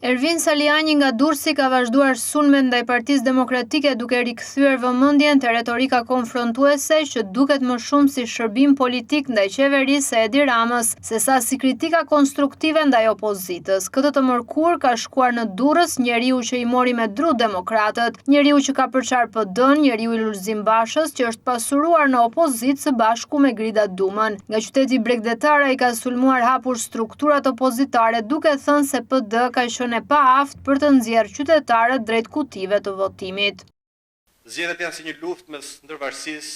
Ervin Salianji nga Durrësi ka vazhduar sulmet ndaj Partisë Demokratike duke rikthyer vëmendjen te retorika konfrontuese që duket më shumë si shërbim politik ndaj qeverisë së Edi Ramës sesa si kritika konstruktive ndaj opozitës. Këtë të mërkurë ka shkuar në Durrës njeriu që i mori me dru demokratët, njeriu që ka përçarë PD-në, njeriu i Lulzim Bashës që është pasuruar në opozitë së bashku me Grida Dumën. Nga qyteti bregdetar ai ka sulmuar hapur strukturat opozitare duke thënë se PD ka qenë e paaftë për të nxjerrë qytetarët drejt kutive të votimit. Zgjedhjet janë si një luftë mes ndërvarësisë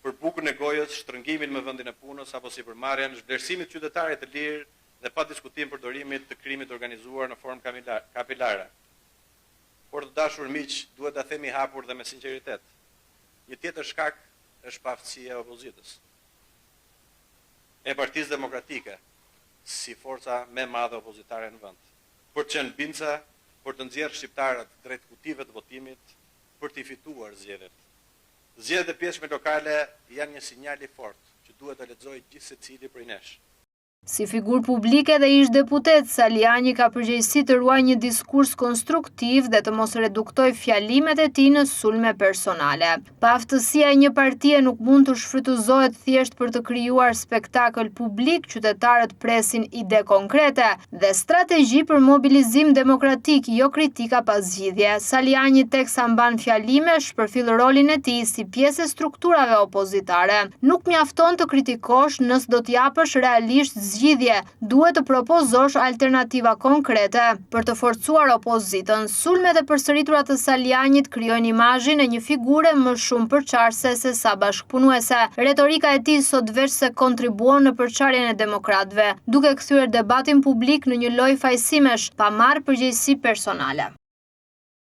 për bukën e gojës, shtrëngimin me vendin e punës apo sipërmarrjen, zhvlerësimit të qytetarit të lirë dhe pa diskutim përdorimit të krimit të organizuar në formë kapilare. Por të dashur miq, duhet ta themi hapur dhe me sinqeritet, një tjetër shkak është paaftësia e opozitës. E Partisë Demokratike, si forca më e madhe opozitare në vend, për të qenë bindëse, për të nxjerrë shqiptarët drejt kutive të votimit, për t'i fituar zgjedhjet. Zgjedhjet e pjesshme lokale janë një sinjal i fortë që duhet ta lexojë gjithsecili prej nesh. Si figurë publike dhe ish-deputet, Salianji ka përgjegjësi të ruajë një diskurs konstruktiv dhe të mos reduktojë fjalimet e tij në sulme personale. Paaftësia e një partie nuk mund të shfrytëzohet thjesht për të krijuar spektakël publik, qytetarët presin ide konkrete dhe strategji për mobilizim demokratik, jo kritika pa zgjidhje. Salianji teksa mban fjalime, shpërfill rolin e tij si pjesë e strukturave opozitare. Nuk mjafton të kritikosh nëse do të japësh realisht zgjidhje, Duhet të propozosh alternativa konkrete për të forcuar opozitën. Sulmet e përsëritura të Salianjit krijojnë imazhin e një figure më shumë përçarëse se sa bashkëpunuese. Retorika e tij sot veçse kontribuon në përçarjen e demokratëve, duke kthyer debatin publik në një lojë fajësimesh, pa marrë përgjegjësi personale.